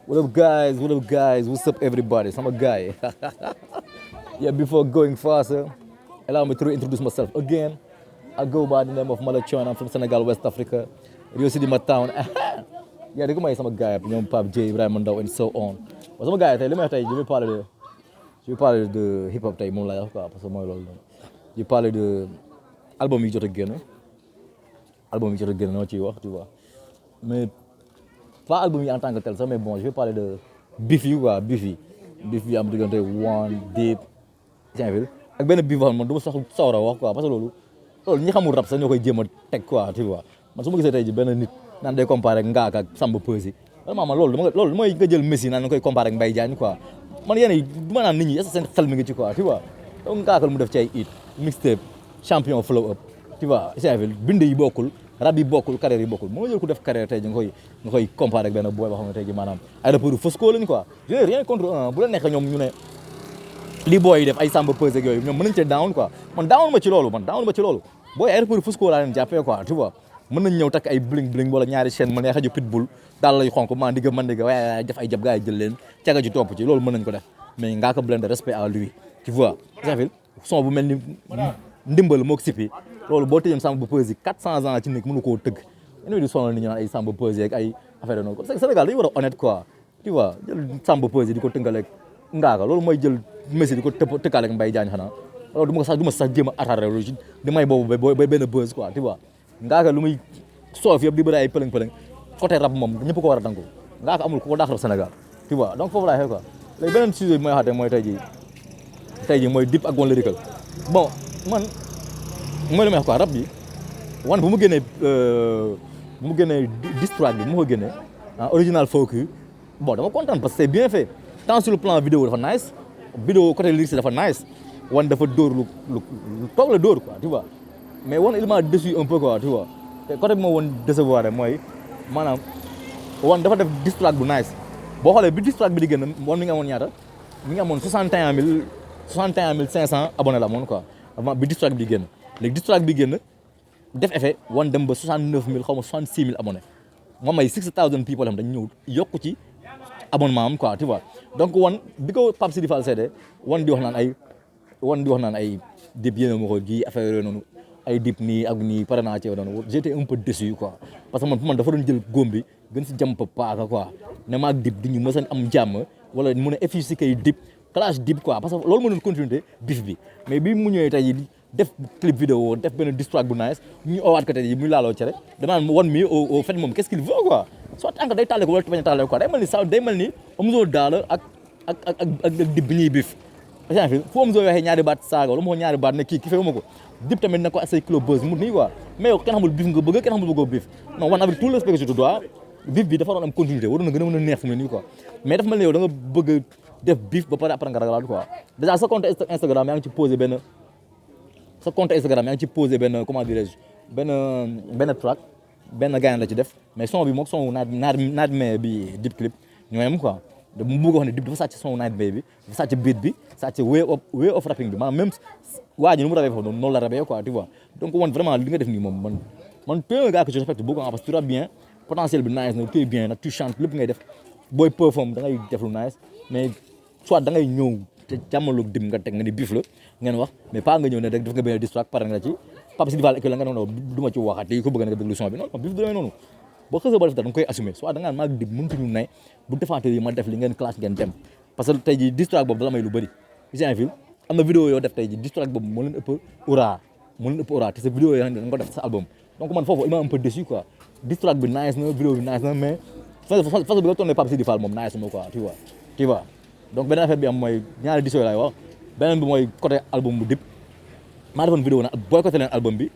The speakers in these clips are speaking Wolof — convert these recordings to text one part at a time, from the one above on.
What up, guys? What up, guys? What's up, everybody? I'm a guy. Yeah, before going faster, allow me to reintroduce myself again. I go by the name of MALATHION. I'm from Senegal, West Africa. Rio City, my town. Yeah, they go my some guy, Pape J, Ibrahim Mandao, and so on. But some guy, let me tell you, je vais parler de hip hop tey moom laa wax quoi parce que mooy loolu noonu. Je vais parler de album yi jot a génn, album yi jot a génn noo ciy wax, tu vois. Mais pas album yi en tant que tel sax, mais bon, je vais parler de beef yi quoi, beef yi am diggante One Deep, Saint-Ville ak benn beef boo xam ne man du ma sax sawar a wax quoi parce que loolu ñi xamul rap sax ñoo koy jéem a teg quoi, tu vois. Man su ma gisee tey ji benn nit naan day comparé ak ngaaka ak samba peuzzi vraiment man loolu mooy nga jël Messi naan nga koy comparé ak Mbaye Diagne quoi. Man yéen yi du ma naan nit ñi est-ce que seen xel mi ngi ci quoi, tu vois. Donc ngaaka mu def ci ay hit mixtape champion flow up, tu vois. Saint-Ville bind yi bokkul, rab yi bokkul, carrière yi bokkul. Moo jël ku def carrière tey ji nga koy comparé ak benn boy boo xam ne tey ji maanaam ay rappeurs Fosco lañ quoi. Je n'ai rien contre bu la nekk ñoom ñu ne li booy yi def ay samba peuzzi ak yooyu ñoom mën nañ cee down quoi. Man down ma ci loolu booy ay rappeurs Fosco laa leen jàppee quoi, tu vois. Mën nañ ñëw takk ay bling bling wala ñaari chaîne mën a xaju pitbull daal lay xonk man digga waaye def ay jab gaa yi jël leen caga ji topp ci loolu mën nañ ko def mais ngaa ko blende respect à lui, tu vois. Saint-Ville son bu mel ni ndimbal moo ko sipi loolu boo tëjoon samba peuzzi 400 ans ci nekk mënu koo tëgg ñeneen di sonal nit ñi naan ay samba peuzzi ak ay affaire noonu Sénégal dañu war a honnête quoi, tu vois. Jël samba peuzzi di ko tënkaleeg ngaa ko loolu mooy jël Messi di ko tëkkaaleeg Mbaye Diagne xanaa loolu du ma sax jéem a attaqué loolu di may boobu ba benn buzz quoi, tu vois. Ngaaka lu muy soof yëpp di bëri ay pëlëng côté rap moom ñëpp ko war a dangu Ngaaka amul ku ko daax rap Sénégal, tu vois. Donc foofu laay xew quoi. Léegi beneen sujet bi may waxaatee mooy tey jii mooy Dip ak One Lyrical. Bon man mooy li may wax quoi rap bi wan bu mu génnee distrack bi bu ma ko génnee original folk bon dama kontaan parce que c'est bien fait tant sur le plan vidéo dafa nice, vidéo côté lyrics dafa nice, wan dafa dóor lu toog la dóor quoi, tu vois. Mais One il m'a déçu un peu quoi, tu vois. te côté bi ma woon décevoir mooy maanaam One dafa def distrack bu nice boo xoolee bi distrack bi di génn One mi ngi amoon ñaata mi ngi amoon 61 500 abonnés la amoon quoi avant bi distrack bi di génn. Léegi distrack bi génn def effet One dem ba 69 000 xaw ma 66 000 abonnés moom ay 6000 people xam dañu ñëw yokku ci abonnement am quoi, tu vois. Donc One bi ko Pape Sidi Fall seede One di wax naan ay Dip yéen a ma ko gi affaire yooyu noonu ay Dip nii ak nii pare naa ci yow noonu j'étais un peu déçu quoi parce que man dafa doon jël góom bi gën si jàmm paaka quoi ne ma ak Dip di ñu mës a am jàmm wala mun a efficace kay Dip clash Dip quoi parce que loolu mënul continuer bif bi mais bi mu ñëwee tey jii def clip vidéo def benn distrack bu nice ñu owaat ko tey jii muy laaloo cere danaan One mi au fait moom qu'est-ce qu'il veut quoi soit tànk day tàlle ko wala bañ a tàlle quoi day mel ni Omzo Dollar ak Dip bi ñuy bif fu Omzo waxee ñaari baat saaga wala mu waxee ñaari baat ne kii feewu ma ko Dip tamit ne ko say kilo buzz mu nii quoi mais yow kenn xamul bif nga bëgg kenn xamul bëggoo bif non One avec tout le respect que je te dois bif bi dafa doon am continuité waroon na gën a mën a neex fu mu ne nii quoi mais dafa mel ni yow da nga bëgg def bif ba pare après nga ragalaat quoi déjà sa compte Instagram yaa ngi ci posé benn comment dirais-je benn track benn gain la ci def mais son bi moom son naat mais bi Dip clip ñoo yem quoi da mu bëgg wax ne Dip dafa sàcc son night bay bi dafa sàcc beat bi sàcc way of rapping bi maanaam même waa ji nu mu rabee foofu noonu la rabee quoi, tu vois. Donc One vraiment li nga def nii moom man tu es un gars que je respecte beaucoup parce que tu rappes bien potentiel bi nice na tu es bien nag tu chantes lépp ngay def booy perform da ngay def lu nice mais soit da ngay ñëw te jàmmaloog Dip nga teg nga ni bif la ngeen wax mais pas nga ñëw ne rek def nga benn distract pare nga ci Pape Sidi Fall la nga ne du ma ci waxaat te ko bëgg nga déglu son bi non bif du noonu boo xësee ba def da nga koy assumer soit da ngaa maag Dip mëntuñu ne bu defaatee yi ma def li ngeen clash ngeen dem parce que tey jii distract boobu dala may lu bëri Saint-Ville am na vidéo yoo def tey jii distract boobu moo leen ëpp aura te sa vidéo yoo xam ne da nga ko def sa album donc man foofu il m'a un peu déçu quoi distract bi nice na vidéo bi nice na mais façon bi nga tourné Pape Sidi Fall moom nice na quoi, tu vois. Donc beneen affaire bi am mooy ñaari diso laay wax beneen bi mooy côté album bu Dip maa defoon vidéo na boycotté leen album bi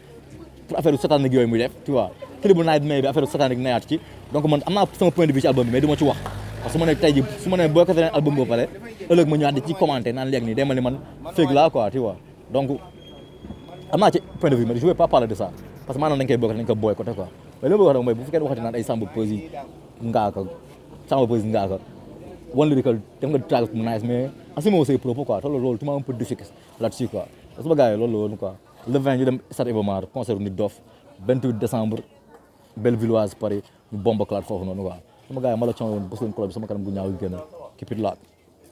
pour affaire satanique yooyu muy def, tu vois. Clip bu night mais bi affaire satanique nayaat ci donc man am naa sama point de vue ci album bi mais du ma ci wax parce que su ma ne tey jii su ma ne boycotté leen album bi ba pare ëllëg ma ñëwaat di ci commenté naan léegi nii day mel ni man fake laa quoi, tu vois. Donc am naa ci point de vue mais je vais pas parler de ça parce que maanaam dañ koy boycotté quoi mais li ma bëgg wax nag mooy bu fekkee waxati naan ay samba peuzzi ngaaka One Lyrical def nga track mu nice mais assumé say propos quoi te loolu tu m'as un peu déçu là-dessus quoi parce que gars yi loolu la woon quoi le 20 ñu dem stade Iba Mar concert Nit Dof 28 décembre Bellevilloise Paris ñu bomba claat foofu noonu quoi sama gars yi Malathion woon bës leen cloche bi sama kanam bu ñaaw gi gën a keep it locked.